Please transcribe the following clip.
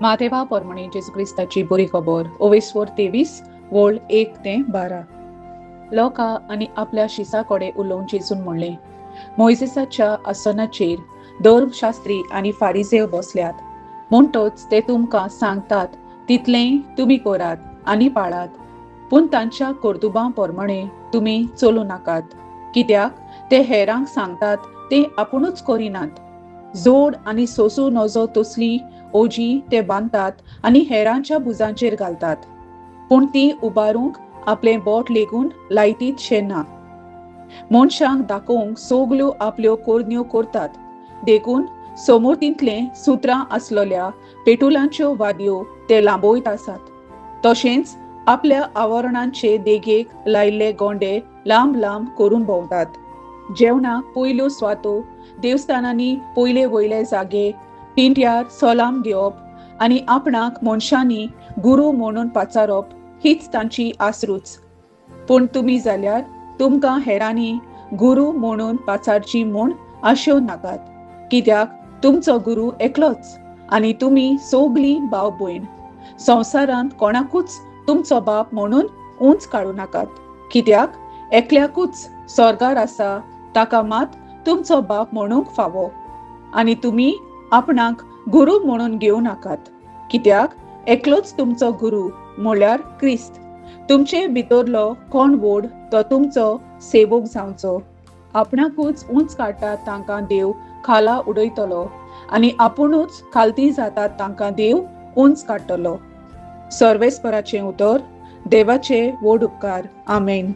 मातेवा पोरमणे जेजू क्रिस्ताची बरी खबर ओवेस्वर 23 वोळ 1 ते 12. लोकां आनी आपल्या शिसा कडेन उलोवन जेजून म्हणलें, मोयजेसाच्या आसनाचेर धर्मशास्त्री आनी फारिजेव बसल्यात, म्हणटच ते तुमकां सांगतात तितलेंय तुमी करात आनी पाळात, पूण तांच्या कर्तुबां प्रमाणे तुमी चलूं नाकात, कित्याक ते हेरांक सांगतात ते आपुणूच करिनात. जोड आनी सोसूं नजो तसली ओजी ते बांदतात आनी हेरांच्या भुजांचेर घालतात, पूण ती उबारूंक आपलें बोट लेगून लायतीत शें ना. मनशांक दाखोवंक सगल्यो आपल्यो करण्यो करतात, देखून समोर्तींतलें सुत्रां आसलेल्या पेटुलांच्यो वादयो ते लांबयत आसात. तशेंच आपल्या आवरणांचे देगेक लायिल्ले गोंडे लांब लांब करून भोंवतात. जेवणाक पयल्यो स्वातो, देवस्थानांनी पयले वयले जागे, पिंट्यार सलाम घेवप आनी आपणाक मनशांनी गुरू म्हणून पाचारप हीच तांची आसरूच. पूण तुमी जाल्यार तुमकां हेरांनी गुरू म्हणून पाचारची म्हूण आशेव नाकात, कित्याक तुमचो गुरू एकलोच आनी तुमी सगलीं भाव भयण. संवसारांत कोणाकूच तुमचो बाप म्हणून उंच काडूं नाकात, कित्याक एकल्याकूच स्वर्गार आसा ताका मात तुमचो बाप म्हणूंक फावो. आनी तुमी आपणाक गुरू म्हणून घेवं नाकात, कित्याक एकलोच तुमचो गुरू म्हळ्यार क्रिस्त. तुमचे भितरलो कोण व्हड तो तुमचो सेवक जावचो. आपणाकूच उंच काडटात तांकां देव खाला उडयतलो आनी आपुणूच खालती जातात तांकां देव उंच काडटलो. सर्वेस्पराचें उतर. देवाचे व्हड उपकार. आमेन.